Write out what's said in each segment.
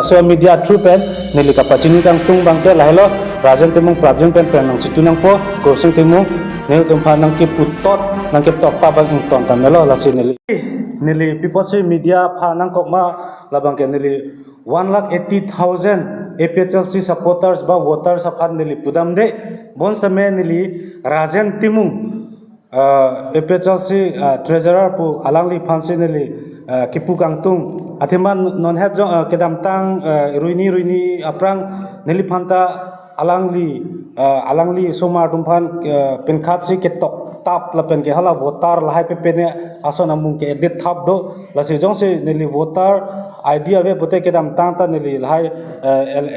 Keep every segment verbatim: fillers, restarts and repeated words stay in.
So media through pen neli kapachini kangtung abangke lahelo, Rajen Timung prapjin pen pen nangchitu nangpo, Kursing Timung nelitum aphan nangkeputot nangkeptok ta abang ington tame lo, lasi neli neli pi apotsi media aphan nangkokma, labangke neli one lakh eighty thousand A P H L C supporters ba voters aphan neli pudamde, bonsitame neli Rajen Timung, uh, A P H L C, uh, treasurer pu alangli aphansi neli, uh, kipu kangtung. Athema non het jong, uh, kedamtang, uh, ruini ruini aphrang neliphan ta alangli, uh, alangli osomar atum aphan, uh, pinkhatsi ketok tap lapen ke hala voter lahai pepene ason amung ke-edit thap do. Lasi jongsi neli voter I D ave pute kedamtang ta neli lahai, uh, el-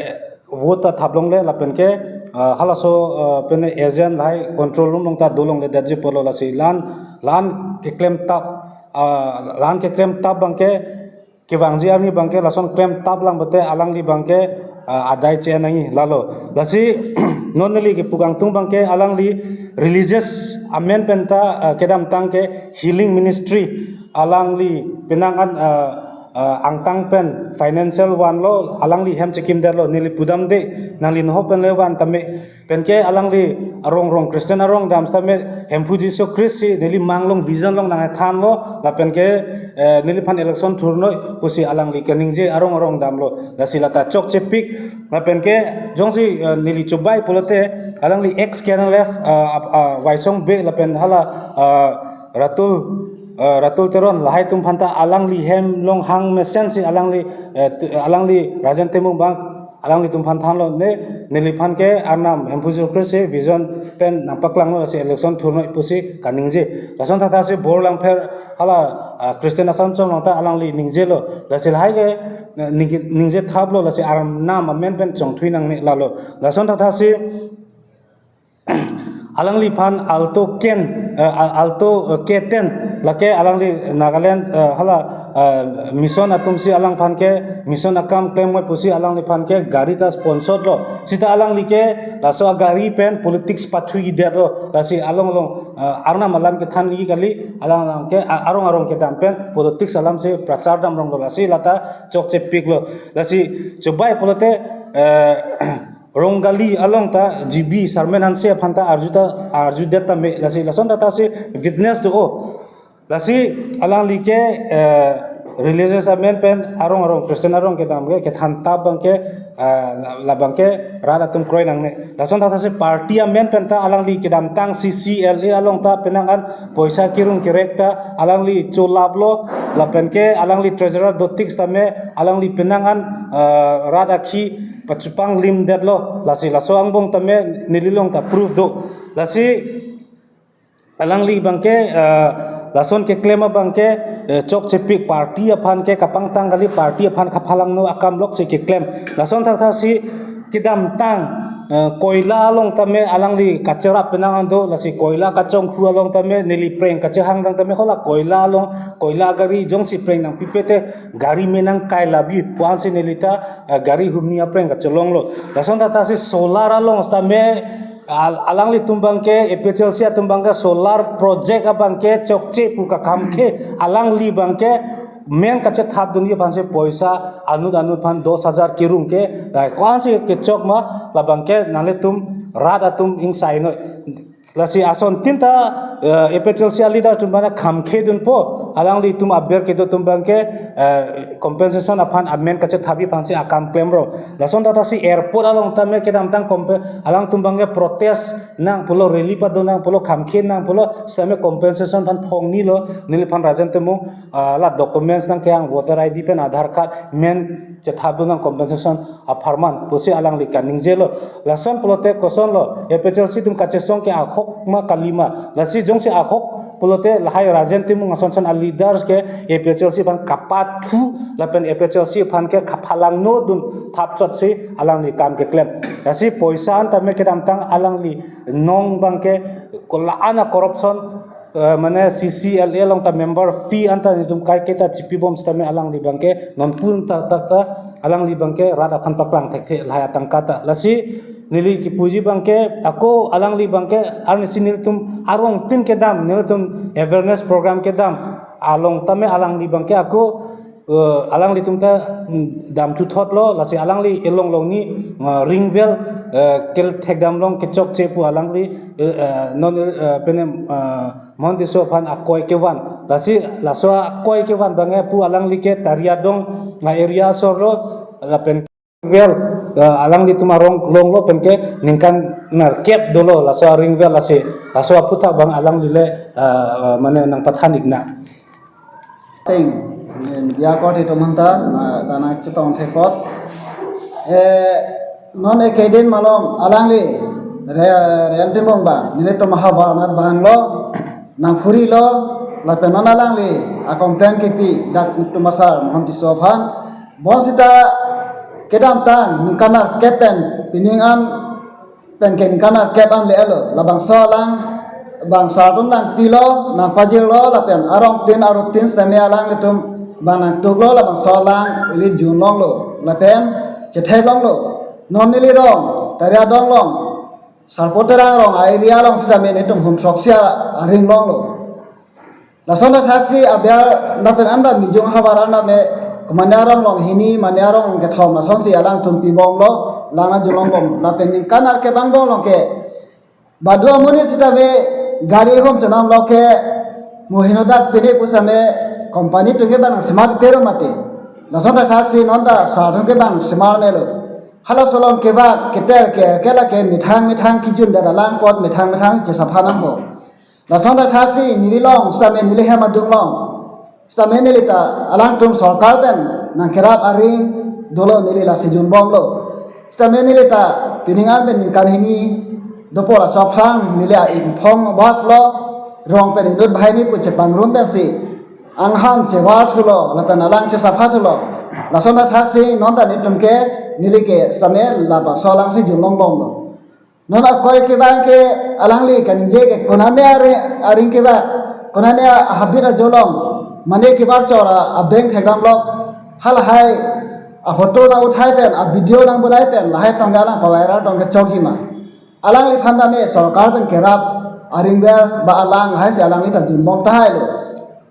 vote ta thap longle lapen ke, uh, halaso, uh, pene agent lahai control room along ta do longle detji pulo, lasi la-an la-an keklem tap, uh, la-an keklem tap abangke kevangji arni abangke lason klem tap lang pute alangli abangke, uh, adai che nangji lalo. Lasi non neli kipu kangtung abangke alangli religious amen pen ta, uh, kedamtang ke healing ministry alangli penang an, uh, uh, angtang pen financial vanlo, alangli hem chekimdetlo, neli pudamde, nangli noho pen le van tame. Penke alangli arong arong Christian arong dam sitame Hemphu Jisu Christ si neli mang along vision along nangthanlo, lapenke, eh, neliphan election thurnoi pusi alangli kaningje arong arong damlo. Lasi lata chokchepik, lapenke jongsi, eh, neli chobai pulote alangli ex K N L F, eh, ap- ah, Waisong Bey lapen hala, eh, Ratul, eh, Ratul Teron lahai atum aphan ta alangli hem along hang mesensi alangli, eh, tu- alangli Rajen Timung abang alanglitum aphan thanlo, ne neliphan ke Arnam Hemphu Jisu Christ si vision pen nangpaklanglo, lasi election thurnoi pusi kaningje. Lason thakthak si Borlangpher hala, ah, Christian Asan Chom along ta alangli ningjelo. Lasi lahai ke, eh, ningje- ningje thaplo, lasi Arnam amen pen chongthui nangne lalo. Lason thakthak si alangliphan Alto K ten, eh, Al- Alto, eh, K ten lake alangli Nagaland, eh, hala, eh, mission atumsi alangphan ke mission akam klemnoi pusi alangliphan ke gari ta sponsor lo. Sita alangli ke laso agari pen politics pathuidetlo. Lasi along along, eh, Arnam alam kethanji kali, alang alang ke a- arong arong kedam pen politics alamsi prachar dam ronglo, lasi lata chokchepiklo. Lasi chobai pulote, eh, Rongali along ta G B Sarmen Hanse aphan ta arju ta arjudet tame, lasi lason thakthak si witness do-o. Lasi alangli ke, eh, religious amen pen arong arong Christian arong kedam ke kethan tap abangke, eh, la- labangke rat atum kroi nangne. Lason thakthak si party amen pen ta alangli kedamtang C C L A along ta penang an poisa kirung kerek ta alangli cholaplo, lapenke alangli treasurer dotik sitame alangli penang an, eh, rat akhi pachupang limdetlo, lasi laso angbong tame neli along ta proof do. Lasi alangli abangke, eh, lason keklem abangke, eh, chokchepik, party aphan ke kapangtang kali, party aphan kaphalangno akam loksi keklem. Lason thakthak si kedamtang, eh, koila along tame alangli kacherap penang an do, lasi koila kachonghu along tame neli preng kachehang dang tame hala koila along, koila gari jongsi preng nangpipe te gari menang kai labi pu-ansi neli ta, eh, gari humni apreng kachelonglo. Lason thakthak si solar along sitame al- alanglitum abangke A P H L C atum abangke solar project abangke chokche pu kakham ke alangli abangke men kachethapdunji aphansi poisa anut anut aphan dos hajar kirung ke, lai ko-ansi kechok ma, labangke nanglitum rat atum ingsainoi. Lasi asontin ta, eh, A P H L C aleader atum abangke khamkhedunpo, alanglitum aber kedo atum abangke, eh, compensation aphan amen kachethapji aphansi akam klemlo. Lason thakthak si airport along tame kedamtang kompe- alangtum abangke protest nang pulo, rally pado nang pulo, khamkhe nang pulo, sitame compensation aphan phongnilo, neliphan Rajen Timung, ah, la documents nangkehang voter I D pen Aadhaar card men chethapdun nang compensation apharman pusi alangli kaningjelo. Lason pulote kosonlo, A P H L C atum kachesong ke ahok ma kalima. Lasi jongsi ahok pulote lahai Rajen Timung ason son aleaders ke A P H L C aphan kapathu lapen A P H L C aphan ke kaphalangnodun thapchotsi alangli kam keklem. Lasi poisa an tame kedamtang alangli nong abangke kola-an a corruption, eh, mane C C L A along ta member fee anta netum kaiketa chipibom sitame alangli abangke nonpun ta ta ta alangli abangke rat aphan paklang thekthe lahai atangka ta. Lasi neli kipuji abangke ako alangli abangke arnisi nelitum arongtin kedam, nelitum awareness program kedam along tame alangli abangke ako Eh, alanglitum ta, mm, dam thuthot lo, lasi alangli elong long ni, eh, ring well, eh, kel thekdam long kechokche pu alangli, eh, eh, non, eh, pene, eh, Mohon Tisso aphan akoi kevan. Lasi laso akoi kevan abang ke pu alangli ke Tari Adong, ah, area asor lo, lapen well, eh, alanglitum arong long lo pen ke ningkan nerkep dolo laso ring well, lasi laso aphuthak abang alangli le, eh, eh, mane nangpathan ik na. Ting, media korte atum aphan ta, na, dana chetong thepot. Eh, non ekedin malom alangli, Re-, Rajen Timung abang, nelitum ahavar anat abang lo, nangphuri lo, lapen non alangli, a complain kipi, dak tum asar, Mohon Tisso aphan, bonsita kedamtang, ningkan nerkep pen, pining an, pen ke ningkan nerkep an le-elo, labangso alang, bang asar atum nangpilo, nangpajirlo, lapen arong tin, arop tin, sitame alanglitum, bang nangtuklo, labangso alang, ili jun longlo, lapen, chethek longlo, non neli rong, Tari Adong along, Sarpo Terang arong, a area along sitame nelitum hum throksi aring longlo. Lason thakthaksi aber lapen anda mijung havar anda me, mane arong long hini, mane arong kethom, lasonsi alangtum pibomlo, lang na jun longbom, lapen ningkan nerkep angbong along ke, badu amonit sitame gari hom chonam lo ke, mohino dak pine pusitame company atum ke bang smart pero mati. Lason thakthaksi non ta asar atum ke bang smart melo. Halaso along kevak keter ke, ke lake methang methang kijun dada lang apot methang methang chesapha nangpo. Lason thakthaksi neli long, sitame neli hem adung long. Sitame neli ta alangtum sorkar pen nangkerap aring dolo, neli lasi junbomlo. Sitame neli ta pining an pen ningkan hini dopo, laso aphrang neli a ingphong bas lo, rong pen inut banghini pu chepangrum pensi anghan chevar thulo, lapen alang chesapha thulo. Lason thakthaksi non ta nelitum ke, neli ke sitame labangso alangsi jun longbomlo. Non akoi kevan ke alangli kaningje ke konane are-, aring kevan, konane a habit ajo along, mane kevar chora abeng thekdam lok, halahai aphoto nang uthai pen, avideo nang bonai pen, lahai tong ke alang paviral tong ke chokji ma. Alangliphan tame sorkar pen kerap aring well ba alang, lahai si alangli ta junbom tahai lo.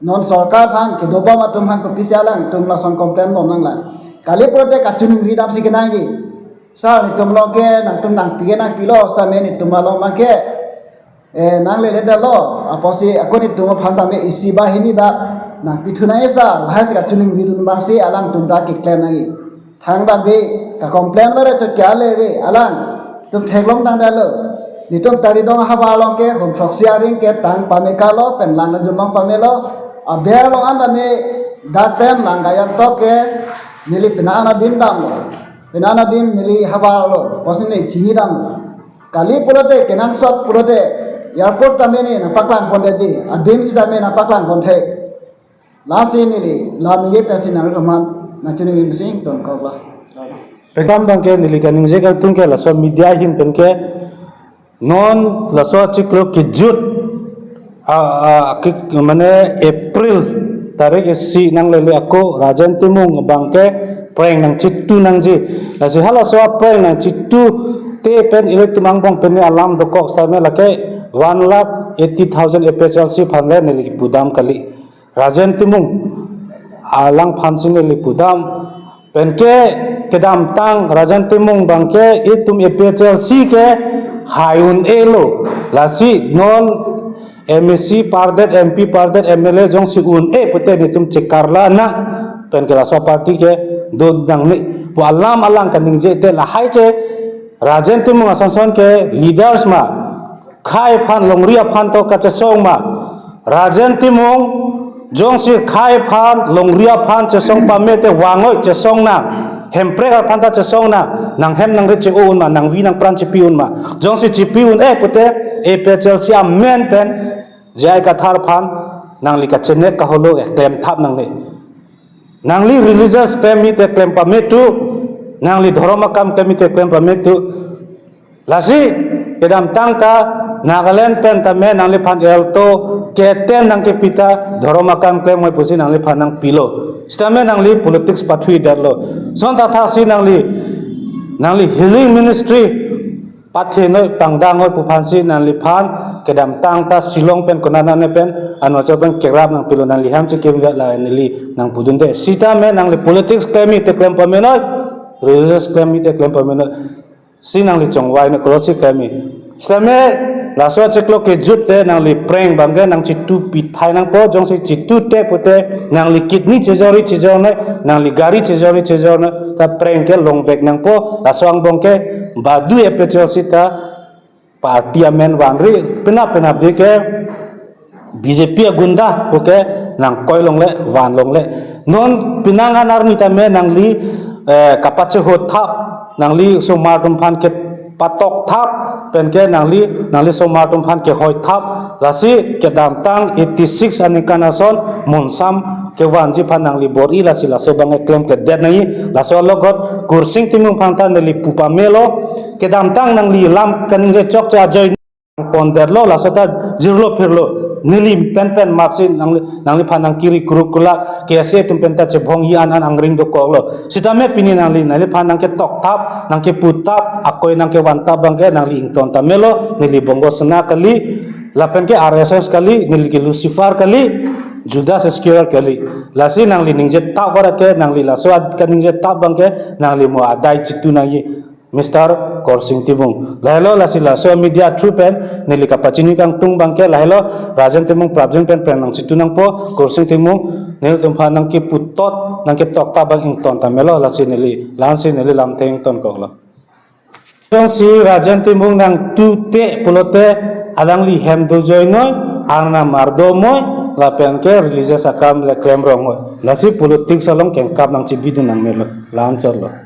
Non sorkar aphan kedobom atum aphan kopisi alangtum lason complain bom nanglang. Kali pulote kachiningri damsi kenangji. Sar, netum along ke nangtum nangpi ke nangpilo, sitame netum along abang ke, eh, nanglele dalo, apotsi ako netum aphan tame isi ba hini ba nangpi thu nangji sar, lahai si kachiningri dun abangsi alangtum ta keklem nangji. Thangbak de, ka complain bare chot ke ale ve, alangtum theklong tang dalo. Netum Tari Adong ahavar along ke hum throksi aring ke tang pame kalo, pen lang na jun long pamelo, aber along an tame dak pen lang gaya tok ke neli pina ana dim damlo. Pina ana dim neli havar lo, apotsi neli chinidam. Kali pulote, kenangsot pulote, airport tame ne nangpaklang pon detji, adim sitame nangpaklang pon the. Lasi neli, lam neli pensi nangri roman, nangchiningri misi ingtonkok lo. Pekam abang ke neli kaningje kangtung ke laso media ahin pen ke, non laso achiklo kejut, a, a, ke, mane April tarik isi nanglele ako Rajen Timung abang ke prank nangchitu nangji. Lasi halaso prank nangchitu te pen ilitum angbong pen alam dokok sitame lake one lakh eighty thousand A P H L C aphan le neli pudam kali. Rajen Timung alangphan si neli pudam. Pen ke kedamtang Rajen Timung abang ke itum A P H L C ke hai un-elo. Lasi non M A C pardet, M P pardet, M L A jongsi un-e pute netum chekarla na. Pen ke laso party ke do nangne pu alam alang kaningje te, lahai ke Rajen Timung asonson ke leaders ma. Khei aphan, longri aphan to kachesong ma. Rajen Timung jongsi khei aphan, longri aphan chesong pame te vangoi chesong nang. Hemprek aphan ta chesong nang. Nanghem nangri che-o un ma, nangvi nangpran chipi un ma. Jongsi chipi un-e pute A P H L C amen pen J I Kathar aphan nangli kachenek kaholo eklem thap nangne. Nangli religious klem mite klem pame tu, nangli dhorom akam klem mite klem pame tu. Lasi kedamtang ta Nagaland pen tame nangliphan alto keten nangkepi ta dhorom akam klemvoi pusi nangliphan nangpilo. Sitame nangli politics pathu-i detlo. Lason thakthaksi nangli, nangli healing ministry pathenoi pangdangnoi pu aphansi nangliphan Kedamtang ta Shillong pen konat nane pen Arunachal pen kerap nangpilo, nangli ham chekim la neli nangpudunde. Sitame nangli politics klemji te klem pamenoi, religious klemji te klem pamenoi. Si nangli chongvai na kolosi klemji. Sitame laso achiklo kejut te nangli prank abangke nangchitu pithai nangpo, jongsi chitu te pute nangli kidney chejorji chejornoi, nangli gari chejorji chejornoi, ta prank ke longvek nangpo. Laso angbong ke badu A P H L C ta party amen vanri, penap penapdi ke B J P agunda puke nangkoi longle, van longle. Non penang an arni tame nangli, eh, kapachehut thap, nangli osomar atum aphan kepatok thap, penke nangli, nangli osomar atum aphan kehoi thap, lasi kedamtang eighty six aningkan ason Monsam kevanji aphan nangli bor-i, lasi laso abang eklem kledet nangji. Laso alogot Kursing Timung aphan ta neli pu pamelo, kedamtang nangli lam kaningje chokche ajoine pondetlo, laso ta jirlo phirlo. Neli pen pen matsi nangli, nangliphan nangkiri kurukula, K S A atum pen ta chebhongji an an angring dokoklo. Sitame pini nangli, nangliphan nangketok thap, nangkepu thap, akoi nangkevan thap abangke nangli ington tame lo. Neli Bongo Sena kali, lapenke R S S kali, neli ke Lucifer kali, Judas Iscariot kali. Lasi nangli ningje thap abangke, nangli laso ad kaningje thap abangke nangli mo adai chitu nangji, Mister Kursing Timung. Lahelo, lasi laso media through pen neli kapachini kangtung abangke lahelo, Rajen Timung prapjin pen prank nangchitu nangpo, Kursing Timung nelitum aphan nangkepu thap, nangketok thap abang ington tame lo, lasi neli, la-ansi neli lamthe ingtonkoklo. Jongsi Rajen Timung nangtute pulote alangli hem dojoinoi, arnam ardomoi, lapenke religious akam le klem rongoi. Lasi politics along kengkap nangchibidun nangmelo, la-anchotlo.